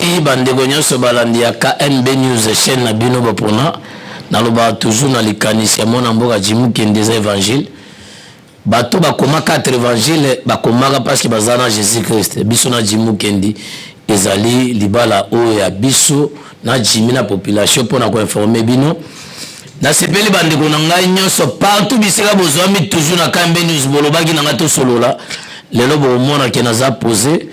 Nasepeli bandeko nyonso balandi ya KMB News, chaîne na bino bopona. Nalobaka toujours na likanisi ya mwana mboka Jimmy Kende, eza évangile. Bato bakoma 4 évangile, bakomaka parce que baza na Jésus Christ. Biso na Jimmy Kendi ezali libala oyo ya biso na Jimmy na population mpona koinformer bino. Nasepeli bandeko na ngai nyonso partout bisika bozwami, toujours na KMB News. Bolobaki na ngai tosolola lelo, bokomona ke naza posé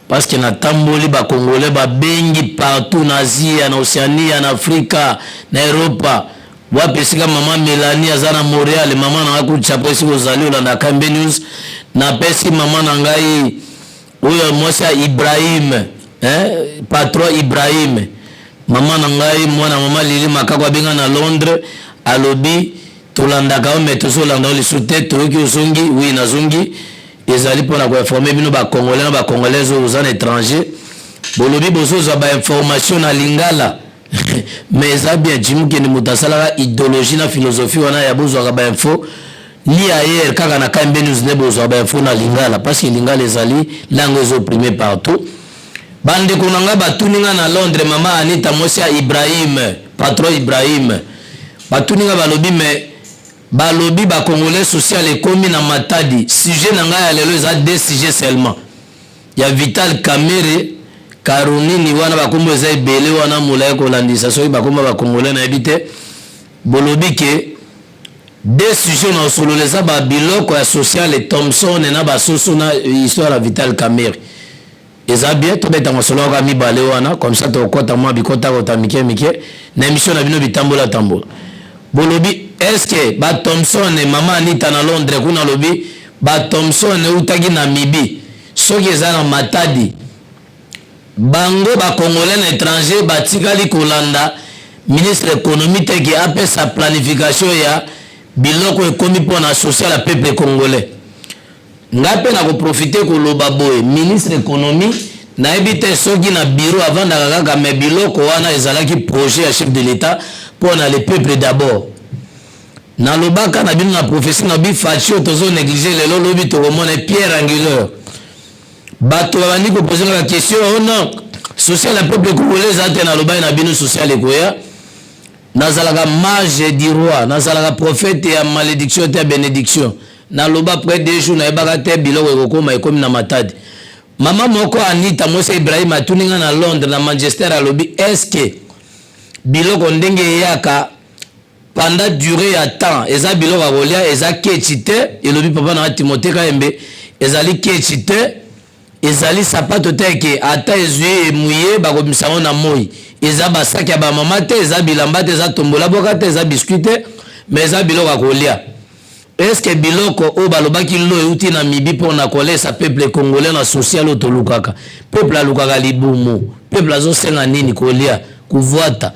parce que natamboli. Bacongolais babengi partout na Asia, na Océanie, na Afrika, na Europa. Wapi esika mama Mélanie aza na Montréal, mama na ngai kuchapo, esika ozali olanda KMB News. Napesi mama na ngai oyo mwasi ya Ibrahim, eh? Patron Ibrahim, mama na ngai, mwana mama Lili Makako, abenga na Londres, alobi tolandaka yo me tozolanda yo lisusu te, toyoki ozongi. Oui, nazongi, ezali mpona koinformer bino bacongolais na bacongolaise oyo oza na étranger. Bolobi bozozwa bainformation na lingala, mais eza bien. Jimmy Kende moto asalaka idéologie na philosophie wana ya bozwaka bainfo ni ailleurs, kaka na KMB News nde bozwaka bainfo na lingala, parce que lingala ezali langue ezoprime partout. Bandeko na ngai batuni nga na Londres, mama Anita, mwasi ya Ibrahim, patron Ibrahim, batuni nga, balobi me balobi bacongolais social ekomi na Matadi. Sujet na ngai ya lelo eza deux sujets seulement, ya Vital Kamerhe, Karonini wana, bakombo eza ebele wana, molai kolandisa soki bakombo bacongolais nayebi te. Bolobi ke deux sujets na osolola eza babiloko ya social, Thomson na basoso na histoire ya Vital Kamerhe. Eza bien, tobeta masolo kaka mibale wana, comme ça tokɔta mwa bikotakota mike mike na émission na bino bitambola tambola. Bolobi est-ce bathomson, mama Anita na Londres kuna alobi bathomson eutaki na Mibi, soki eza na Matadi, bango bacongolais na étranger batikali kolanda ministre économie te ke apesa planification ya biloko ekomi mpona social ya peuple congolais. Ngai mpe nakoprofiter koloba boye: ministre économie, nayebi te soki na bureau avandaka kaka, me biloko wana ezalaki projet ya chef de l'État mpona le peuple d'abord. Nalobaka na bino na prophétie na bi Fatshi oyo tozonégliger lelo, lobi tokomona pierre angulaire. Bato babandi koposer kaka question: oh non, social ya peuple congolais eza te. Nalobaki na bino, social ekoya. Nazalaka mage du roi, nazalaka prophète ya malédiction te, ya bénédiction. Naloba près 2 jours, nayebaka te biloko ekokóma, ekomi na Matadi. Mama moko Anita, mwasi Ibrahim, atuni nga na Londres, na Manchester, alobi est-ce biloko ndenge eyaka pendant durée ya temps eza biloko ya kolia, eza keci te? Elobi papa na nga Timote Kayembe, ezali keci te, ezali sapato te ke ata ezwi emuye bakobimisa yango na moi, eza basaki ya bamama te, eza bilamba te, eza tombola boka te, eza biscuit te, mais eza biloko ya kolia. Est-ce biloko oyo balobaki lo euti na mibi mpona kolesa peuple congolais na social oyo tolukaka? Peuple alukaka libumu, peuple azosenga nini? Kolia, kuvwata.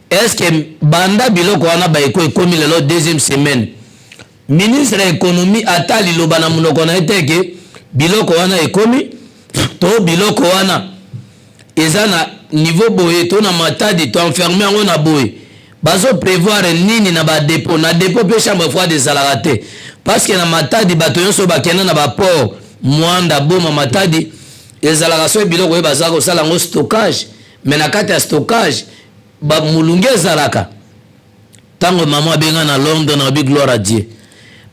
Est-ce banda biloko wana baeko ekomi lelo deuxième semaine, ministre ya économie ata liloba na monoko na ye te ke biloko wana ekomi to biloko wana eza na niveau boye to na Matadi to enferme yango na boye, bazoprévoir nini na badépôt? Na dépôt mpe chambre froide ezalaka te, parce que na Matadi bato nyonso bakenda na baport Mwanda, Boma, Matadi, ezalaka soki biloko oyo baza kosala yango stockage, mais na kati ya stockage molunge ezalaka. Ntango mama abenga na Londres, na bi gloire à Dieu.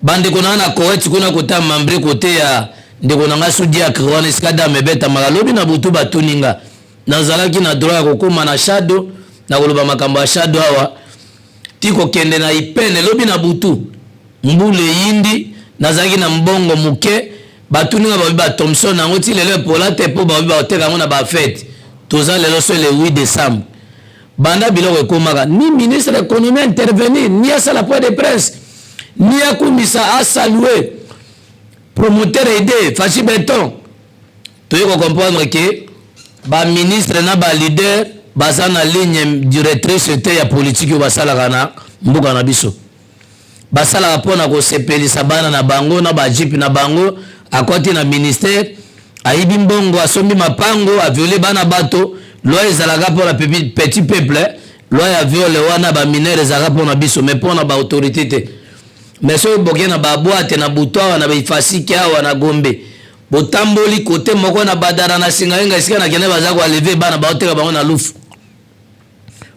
Bandeko na nga na Koweït kuna, kota mambre, kote ya ndeko na nga Sudiacre wana, esika dame ebetamaka, lobi na butu batuni nga, nazalaki na droit ya kokóma na shado na koloba makambo ya shado awa ti kokende na ipene. Lobi na butu, mbula eyindi, nazalaki na mbongo moke. Batuni nga, babi bathomson yango ti lelo epola te, mpo babi bateka yango na bafêtes. Toza lelo so le 8 décembre. Banda biloko ekomaka, ni ministre économie intervenir, ni asala point de presse, ni akumisa, asaluer promoteur aide Fatshi Béton. Toyei kocomprendre ke baministre na baleader baza na ligne directrice te ya politike oyo basalaka na mboka na biso. Basalaka mpona kosepelisa bana na bango na bajipe na bango. Akoti na ministère, ayibi mbongo, asombi mapango, aviole bana bato. Loi ezalaka mpona petit peuple. Loi ya viol wana bamineur ezalaka mpona biso, mais mpona baautorité te. Mais soki boke na baboîte na butu awa, na baifasike awa na Gombe, Botamboli kote moko na Badara na Singayenga esika na kende baza ko enlever bana baoteka bango na lufu.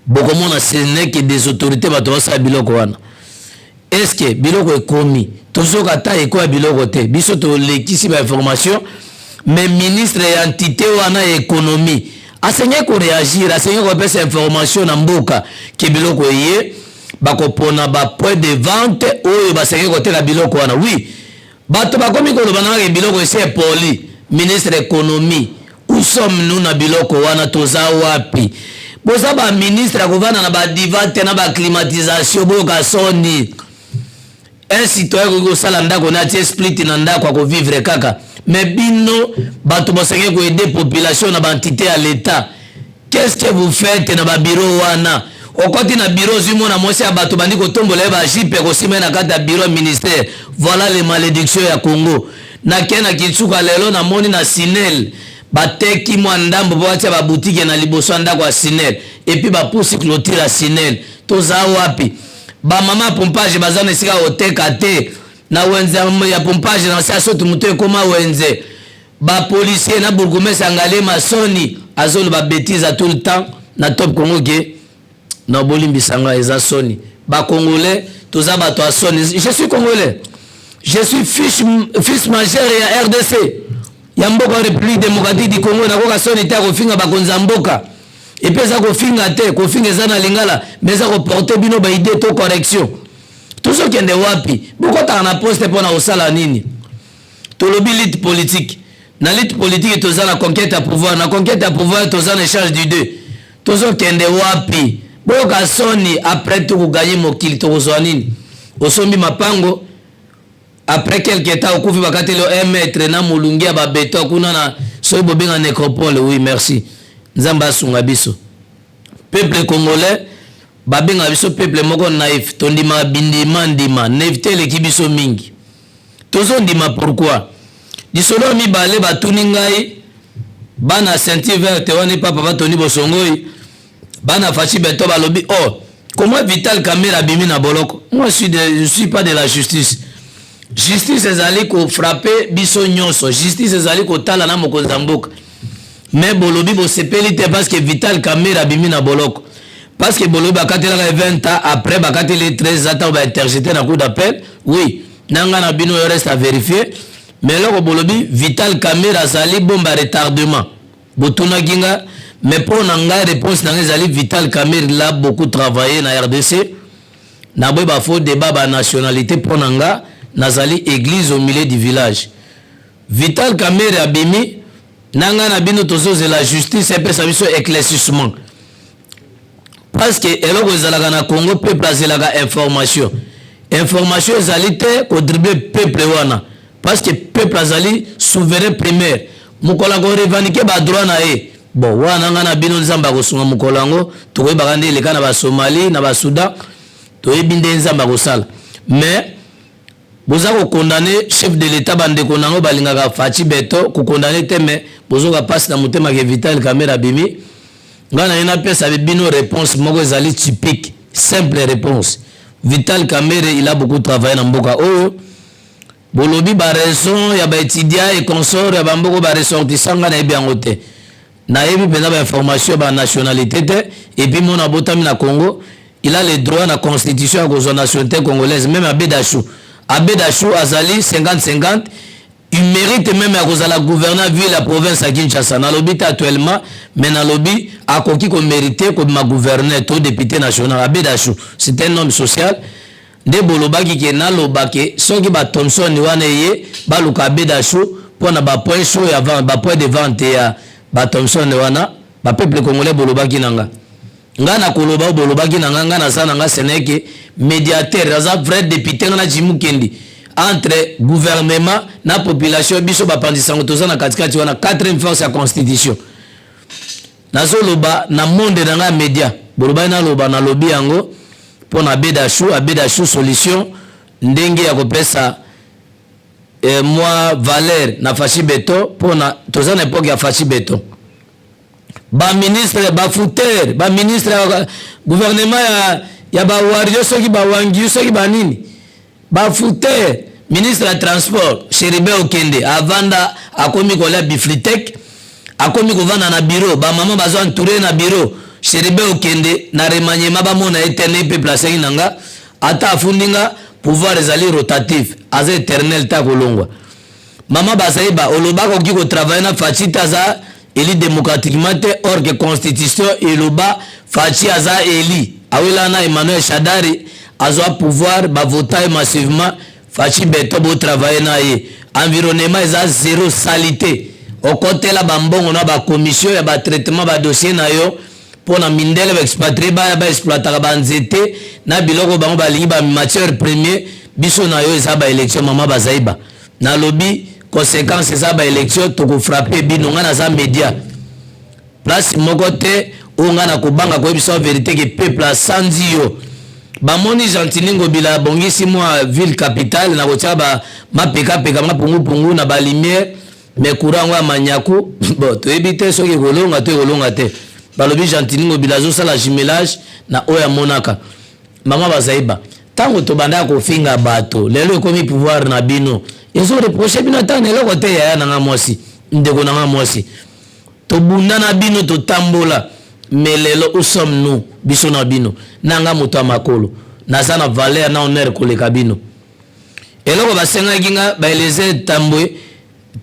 Bokomona ce n'est que des autorités bato basala biloko wana. Est-ce que biloko ekomi? Tozoka ata eko ya biloko te. Biso tolekisi ba information mais ministre ya entité wana ya économie asengeli koreagir, asengeli kopesa information na mboka ke biloko eye bakopona ba point de vente oyo basengeli koteka biloko wana. Oui, bato bakomi koloba na kaka biloko esi epoli. Ministre économie, où sommes-nous na biloko wana? Toza wapi? Boza baministre ya kovanda na badivan te na baclimatisation. Boyoka soni. Un citoyen akoki kosala ndako na atie split na ndako, akovivre kaka. Mais bino bato bosengeli koaider population na baentité ya l'État, qu'est-ce que vous faites na babureau wana? Okoti na bureau, ozwi mwana mwasi ya bato, bandi kotombola ye bajupe, kosima ye na kati ya bureau ya ministère. Voilà les malédictions ya Congo. Nakei na Kitsuka lelo, namoni na SNEL bateki mwa ndambo mpo batia babutike na liboso ya ndako ya SNEL et puis bapusi clôture ya SNEL. Toza wapi? Bamama ya pompage baza na esika koteka te na wenze ya pompage na se soki moto ekóma wenze. Bapolicier na bourgmestre ya Ngaliema, soni, azoloba bétise à tout le temps na Top Congo ke na bolimbisa nga, eza soni. Bacongolais toza bato ya soni. Je suis Congolais, je suis fils majeur ya RDC, ya mboka République démocratique du Congo. Nakoka soni te ya kofinga bakonzi ya mboka. Et puis eza kofinga te, kofinga eza na lingala, mais eza koporter bino baidée to correction. Tozokende wapi? Bokɔtaka na poste mpo na kosala nini? Tolobi lutte politique. Na lutte politique toza na conquête ya pouvoir, na conquête ya pouvoir toza na échange d'idée. Tozokende wapi? Boyoka soni. Après tokogagner mokili, tokozwa nini? Osombi mapango, après quelque temps okufi, bakateli yo 1 mètre na molungi ya babeto kuna na soki bobenga nécropole. Oui, merci. Nzambe asunga biso peuple congolais. Babengaka biso peuple moko naïf, tondimaka bindima ndima. Naïveté eleki biso mingi, tozondima. Pourquoi? Lisolo ya mibale batuni ngai, bana ceinture verte wana epa papa Toni Bosongoi, bana Fatshi Béton, balobi: "Oh, comment Vital Kamerhe abimi na boloko?" Moi, je suis pas de la justice. Justice ezali kofrapper biso nyonso, justice ezali kotala na mokonzi ya mboka. Mais bolobi bosepeli te parce que Vital Kamerhe abimi na boloko, parce que bolobi bakatelaka 20 ans, après bakateli 13 ans ntango bainterjeté na cour d'appel. Oui, na ngai na bino oyo reste à vérifier. Mais eloko bolobi, Vital Kamerhe azali bombe retardement. Botunaki nga, mais mpo na ngai, réponse na ngai ezali: Vital Kamerhe l'a beaucoup travaillé na RDC. Naboyi bafaux débat banationalité. Mpo na nga, nazali église au milieu du village. Vital Kamerhe abimi, na ngai na bino tozozela justice epesa biso éclaircissement, parce que eloko ezalaka na Congo, peuple azelaka information. Information ezali te kodribler peuple wana, parce que peuple azali souverain primaire. Mokolo akorevendiquer badroit na ye, bon, wana ngai na bino, Nzambe akosunga. Mokolo yango tokoyebaka nde eleka na Basomalie, na Basudan, toyebi nde Nzambe akosala. Mais boza kocondamner chef de l'État, bandeko nango balingaka Fatshi Béton, kocondamner te, mais bozoka mpasi na motema ke Vital Kamerhe abimi. Ngai na ye napesa bino réponse moko ezali typique, simple réponse. Vital Kamerhe, il a beaucoup travaillé na mboka oyo. Bolobi baraison ya baétudiant et consort ya bamboka baressortissant, ngai nayebi yango te, nayebi mpenza bainformation ya banationalité te. Et puis mona abotami na Congo, il a le droit na constitution ya kozwa nationalité congolaise. Même Abedachou, Abedachou azali 50-50, il mérite même ya kozala gouverneur ville ya province ya Kinshasa. Nalobi te actuellement, mais nalobi akoki komérite kobima gouverneur to député national. Abedachou, c'est un homme social. Nde bolobaki ke naloba ke soki bathomson wana eye, baluka Abedachou mpona bapoint chaud ya bapoint de vente ya bathomson wana. Bapeuple congolais, bolobaki na nga, nga na koloba oyo bolobaki na nga. Nga naza na nga seneke médiateur, naza vrai député. Nga na Jimmy Kendi entre gouvernement na population. Biso bapanzi sango toza na katikati wana, quatrième force ya constitution. Nazoloba na monde na ngai ya média. Bolobaki naloba, nalobi yango mpo na Abedachou. Abedachou, solution ndenge ya kopesa mwa valeur na Fatshi Béton, mpona toza na époque ya Fatshi Béton. Baministre bafutere, baministre ya gouvernement ya bawario, soki bawangiu, soki banini, bafutere. Ministre ya transport Chérubin Okende avanda, Akomi kolia biflitek, akomi kovanda na bureau, ba mama bazo entoure na bureau. Chérubin Okende na remaniement bamona ye te, ndenge peuple asengi na nga, ata afundi nga, pouvoir ezali rotatif, aza éternel te, akolongwa. Mama Bazaiba, olobaka okoki kotravaille na Fatshi te, aza élu démocratiquement te, or que constitution eloba Fatshi aza élu. Awelana na Emmanuel Shadari, azwa pouvoir, bavota ye massivement. Fatshi Béton, botravaille na ye, environnement eza zéro salité. Okotela bambongo na bacommission ya batraitement badossier na yo mpo na mindele baexpatriés baya baexploitaka banzete na biloko bango balingi, bamatière première. Biso na yo eza baélection. Mama Bazaiba, nalobi conséquence eza baélection, tokofrappe bino. Ngai naza média place moko te oyo ngai nakobanga koyebisa vérité ke peuple asanzi yo. Bamoni Gentiny Ngobila abongisi mwa ville capitale na kotia mapekapeka, mapungupungu na balumière, mais courant yango ya manyaku. Bon, toyebi te soki ekolonga to ekolonga te. Balobi Gentiny Ngobila azosala jumelage na oyo amonaka. Mama Bazaiba, ntango tobandaka kofinga bato, lelo ekomi pouvoir na bino, ezoreproche bino ata na eloko te. Yaya nanga mwasi, ndeko nanga mwasi, tobunda na bino, totambola, mais lelo où sommes-nous? Biso na bino, nanga moto ya makolo naza na valeur na honneur koleka bino. Eloko basengaki nga, baeleze Tambwe,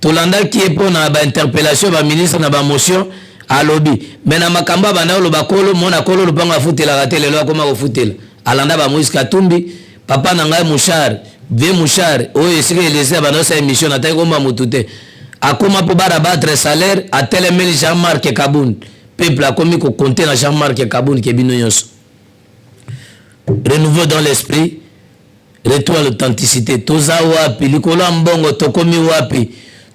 tolandaki ye mpo na bainterpellation baministre na bamotion, alobi me na makambo abanda oloba kolo mona kolo lopango afutelaka te, lelo akoma kofutela. Alanda bamoïse Katumbi. Papa na ngai Mushar, vie Mushar oyo esika Eleze abanda osala émission, nataki komba motu te, akoma mpo barabattre salaire, atelemeli Jean-Marc Kabund. Peuple akomi kokonte na Jean-Marc Kabund ke bino nyonso. Renouveau dans l'esprit, retour à l'authenticité. Toza wapi likolo ya mbongo? Tokomi wapi?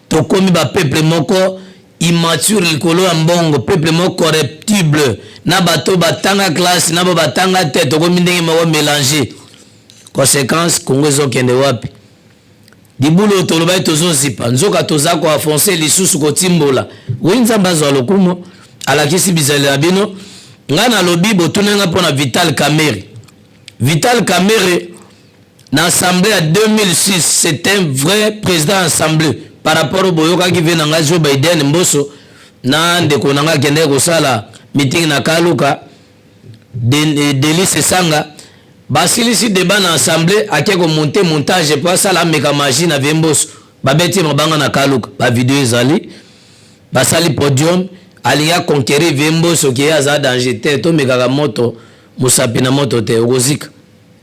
Tokomi bapeuple moko immature likolo ya mbongo, peuple moko corruptible, na bato batanga classe na bo batanga te, tokomi ndenge moko mélange. Conséquence, Kongo ezokende wapi? Libulu oyo tolobaki tozozipa, nzoka toza koenfoncer lisusu, kotimbola. Oui, Nzambe azwa lokumu, alakisi bizali na bino. Ngai nalobi, botunanga mpo na Vital Kamerhe. Vital Kamerhe na assemblée ya 2006, c'est un vrai président assemblée par rapport oyo boyokaki ve na ngai Joe Biden Mboso na ndeko na ngai akendeki kosala meeting na Kaluka, Delis Esanga. Basilisi débat na assemblée, ake komonter montage mpo asala ameka magie na vie Mboso, babeti mabanga na Kaluka, bavideo ezali. Basali podium, alingi aconquérir vie Mboso ke ye aza danger te. Tomekaka moto mosapi na moto te, okozika,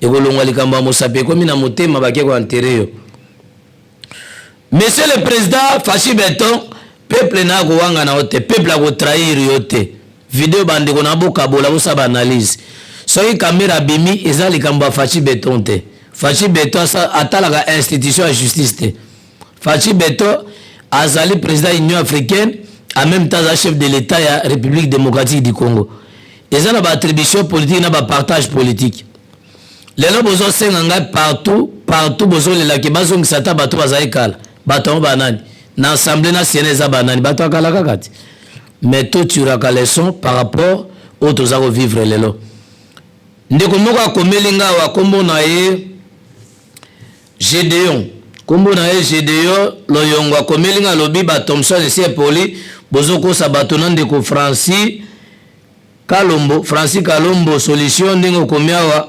ekolongwa. Likambo ya mosapi ekomi na motema, bake koenterrer yo. Monsieur le président Fatshi Béton, peuple na akowanga na yo te, peuple akotrahir yo te. Video, bandeko na bokabola, bosala baanalyse. Soki Kamerhe abimi, eza likambo ya Fatshi Béton te. Fatshi Béton atalaka institution ya justice te. Fatshi Béton azali président Union africaine, en même temps aza chef de l'État ya République démocratique du Congo. Eza na baattribution politique na bapartage politique. Lelo bozosenga ngai partout partout, bozolelaki bazongisa ata bato bazali kala. Bato yango banani na assemblée na Sénat? Eza banani? Bato ya kala kaka te. Mais totiraka leçon par rapport oyo toza kovivre lelo. Ndeko moko akomeli nga awa, nkombo na ye Gédéon, nkombo na ye Gédéon Loyongo, akomeli nga, alobi bathomson esi epoli, bozokosa bato na ndeko Francis Kalombo, Francis Kalombo Solution. Ndenge okomi awa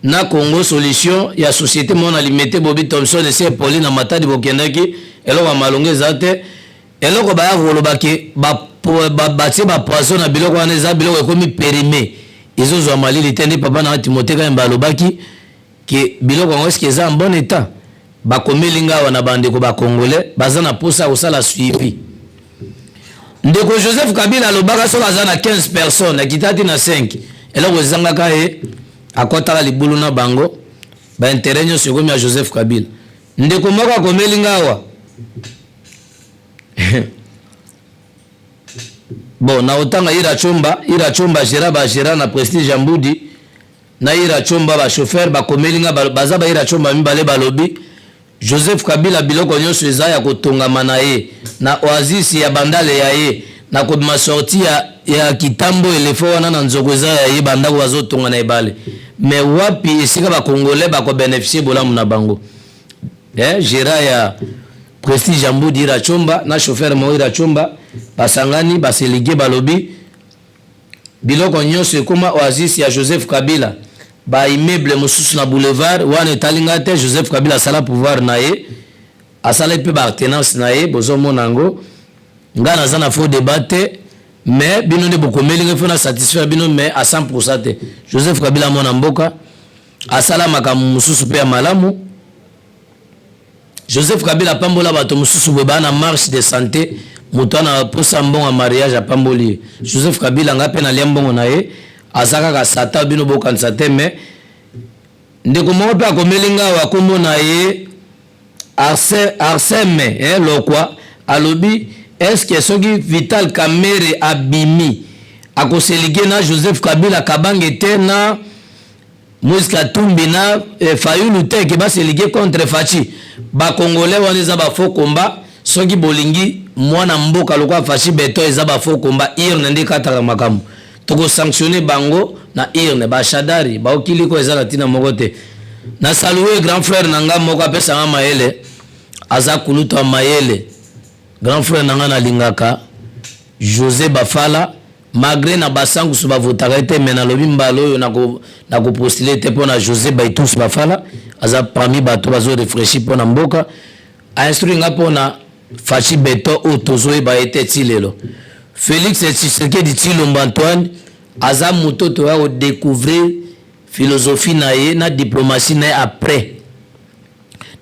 na Congo Solution ya société moko na Limete, bobi Thomson esi epoli na Matadi, bokendaki, eloko ya malongo eza te. Eloko baya kolobaki, batie bapoison na biloko wana, eza biloko ekomi périmé, ezozwa malili te. Nde papa na Timote Kayemba alobaki ke biloko yango eske eza en bon état. Bakomeli nga awa na bandeko bacongolais baza na mposa ya kosala suivi. Ndeko Joseph Kabila alobaka soki aza na 15 personnes, akita ti na 5, eloko ezangaka ye, akɔtaka libulu na bango, baintérêt nyonso ekomi ya Joseph Kabila. Ndeko moko akomeli nga awa. Bon, na otanga Ira Chomba, Ira Chomba gera bagera na Prestige ya Mbudi na Ira Chomba, bachauffeur bakomeli nga, baza baira Chomba mibale. Balobi Joseph Kabila biloko nyonso eza ya kotongama na ye na Oasis ya Bandale ya ye na kobima sorti ya Kitambo, elefo wana na nzoko eza ya ye, bandako bazotonga na ebale. Mais wapi esika bacongolais bakobénéficie bolamu na bango? Eh, gera ya Prestige ya Mbudi Ira Chomba na chauffeur moko Ira Chomba basangani baselike balobi biloko nyonso ekoma oasis ya Joseph Kabila ba immeuble mosusu na boulevard wana etali ngai te. Joseph Kabila asala pouvoir na ye, asalaki mpe ba alternance na ye, bozomona yango. Ngai naza na faux débat te, mais bino nde bokomeli ngai, faut na satisfaire bino, mais à 100% te. Joseph Kabila mwana mboka, asala makambo mosusu mpe ya malamu. Joseph Kabila apambola bato mosusu boye baa na marche de santé, moto ana posa mbongo ya mariage, apamboli ye. Joseph Kabila, ngai mpe nalia mbongo na ye, aza kaka satan, bino bokanisa te. Mais ndeko moko mpe akomeli ngai awa, kombo na ye Arseme Lokwa, alobi: est-ce soki Vital Kamerhe abimi, akoselike na Joseph Kabila Kabange te, na Moïse Katumbi, na Fayulu te, ke baselike contre Fatshi? Bacongolais, wana eza bafaux combat. Soki bolingi mwana mboka lokola Fatshi Béton, eza bafaux combat. Urne nde ekataka makambo, tokosanctionne bango na urne. Bashadari baokiliko eza na ntina moko te. Na salue grand frère na nga moko apesanga mayele, aza kulutu ya mayele, grand frère na nga nalingaka, José Bafala. Malgré na basankusu bavotaka ye te, me nalobi mbala oyo nakopostule te mpo na José Baitus Bafala. Aza parmi bato bazorefléchir mpo na mboka. Ainstruire nga mpo na Fatshi Béton oyo tozoyeba ye te ti lelo. Félix Tshisekedi Tshilombo Antoine aza moto toya kodécouvrir philosophie na ye na diplomatie na ye après.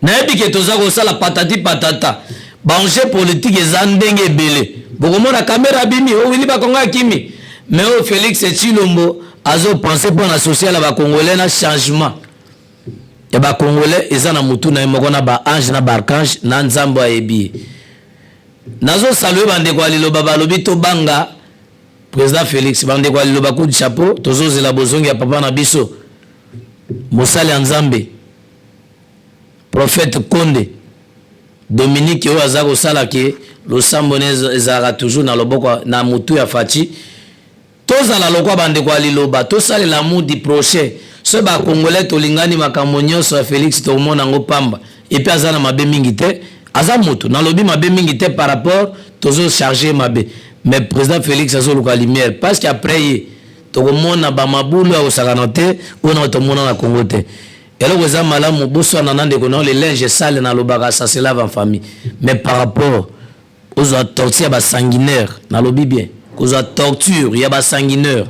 Nayebi ke toza kosala patati patata, baenjeu politique eza ndenge ebele. Bokomona Kamerhe abimi, owili bakongo akimi, mais oyo Félix Tshilombo azopense mpo na social ya bacongolais na changement ya bacongolais eza na motu na ye moko, na baange na baarchange na Nzambe ayebi ye. Nazosalue bandeko ya liloba, balobi tobanga président Félix. Bandeko ya liloba, coup de chapeau. Tozozela bozongi ya papa na biso, mosali ya Nzambe, prophète Konde Dominique, oyo aza kosala ke losambo ne ezalaka toujours na loboko na motu ya Fatshi. Tozala lokwa bandeko ya liloba, tosalela mudi prochain. So bacongolais tolingani, makambo nyonso ya Félix tokomona yango pamba. Et puis aza na mabe mingi te, aza moto nalobi mabe mingi te par rapport tozocharge mabe. Mais président Félix azoluka lumière, parce que après ye tokomona bamabulu ya kosakana te oyo na tomona na Congo te. Eloko eza malamu, boswana na ndeko na yo, le linge sale, nalobaka, ça se lave en famille. Mais par rapport ozwa torture ya basanguinaire, nalobi bien, kozwa torture ya basanguinaire,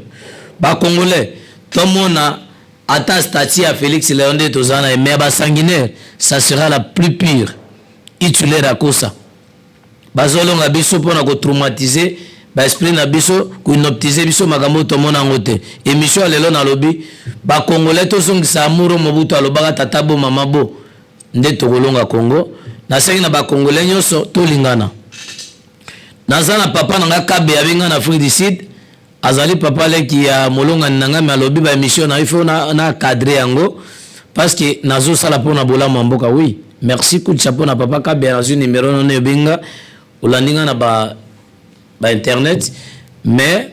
bacongolais tomona ata statut ya Félix Léon nde toza na ye, mais ya basanguinaire, ça sera la plus pire. Hitler akosa, bazolonga biso mpona kotraumatiser baesprit na biso, kohypnotiser biso, makambo oyo tomona yango te. Émission ya lelo nalobi bacongolais tozongisa amour. Mobutu alobaka tata bo mama bo nde tokolonga Congo. Nasengi na bacongolais nyonso tolingana. Naza na papa na nga Kabe, abenga na Afrique du Sud, azali papa leki ya molongani na ngai, me alobi baémission na ifo na cadre yango parce que nazosala mpona bolamu ya mboka. Oui, merci, coup de chapeau na papa Kabe. Nazwi numéro nono, ebenga, olandi nga na ba bainternet, mais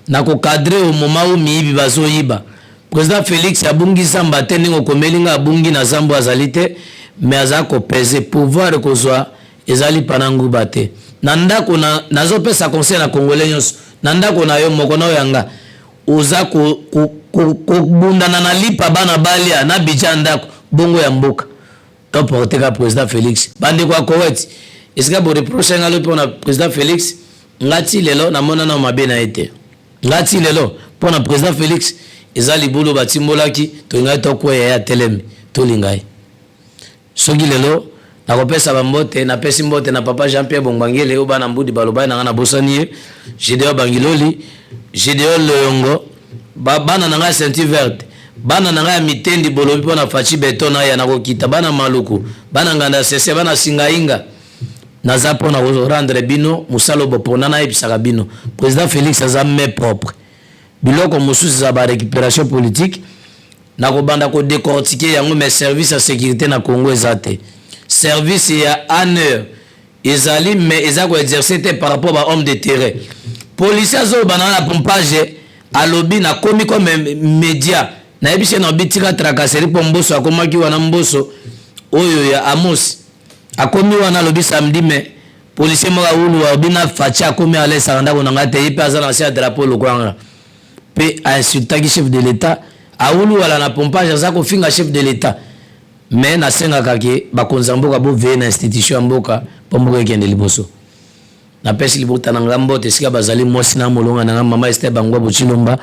nakocadre au moment où miyibi bazoyiba. Président Félix abungi zamba te, ndenge okomeli nga, abungi na zambo azali te, mais aza kopese pouvoir kozwa ezali pana nguba te. Na ndako nazopesa conseil na congolais nyonso: na ndako na yo moko na oyo yanga, oza kobundana na lipa bana balia na budget ya ndako, bongo ya mboka toporte ka président Félix. Bandeko ya Kowet, esika boreproche nga lobi mpona président Félix, nga ti lelo namona na mabe na ye te. Nga ti lelo mpona président Félix eza libulu batimbolaki, tolingai tokweya, ye atelemi, tolinga ye. Soki lelo nakopesa bambote, napesi mbote na papa Jean Pierre Bongbangele oyo bana mbudi balobaki na nga, nabosani ye, Gédéon Bangiloli, Gédéon Loyongo, bana na ngai ya ceinture verte, bana na ngai ya mitendi, bolobi mpo na Fatshi Béton aya nakokita, bana Maluku, bana Nganda Sese, bana Singainga, naza mpo na korendre bino mosala bopona. Nayebisaka bino, président Félix aza main propre. Biloko mosusu eza barécupération politique, nakobanda kodécortiquer yango. Mais service ya sécurité na Congo eza te. Service ya ANR ezali, mais eza koexerce te par rapport ba homme de terrain. Policier azoloba na na pompage, alobi nakomi comme média, nayebisi ye na obi tika tracasserie, mpo Mboso akomaki wana, Mboso oyo ya Amos. Akomi wana alobi samedi mais policier moko awulu alobi na Fatshi akomi alesaka ndako na ngai te, ye mpe aza na se ya drapeau lokola nga. Mpe a insultaki chef de l'Etat, awulu wala na pompage aza kofinga chef de l'Etat. Mais nasengaka ke bakonzi ya mboka bo veiller na institution ya mboka mpo mboka ekende liboso. Napesi libota na ngai mbote esika bazali, mwasi na molonga na ngai mama Esther Bangwabu Tshilomba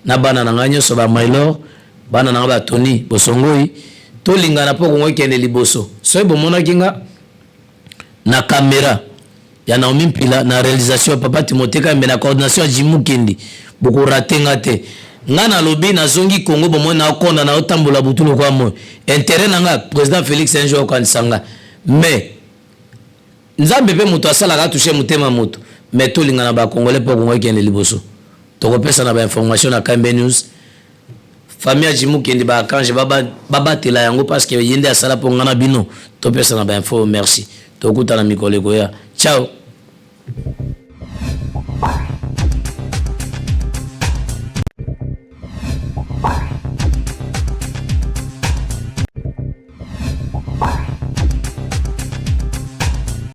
na bana na ngai nyonso ba Maylor, bana na ngai ba Tony Bosongoi. Tolingana mpo Kongo ekende liboso. Soki bomonaki nga na camera ya Naomi Mpila na realisation ya papa Timothée Kayembe na coordination ya Jimmy Mukendi, bokorate nga te. Nga nalobi nazongi Congo, bomoi naokonda naotambola butu lokola moi. Intérêt na nga président Félix un jour akokanisa nga, mais Nzambe pe moto asalaka atouche motema moto, mais tolingana ba congolais po Congo ekende liboso. Tokopesa na ba information na KMB News. Famille ya Jimmy Mukendi ba archange babatela yango parce que ye nde asala po nga na bino topesa na ba info. Merci, tokutana mikolo ekoya. Ciao.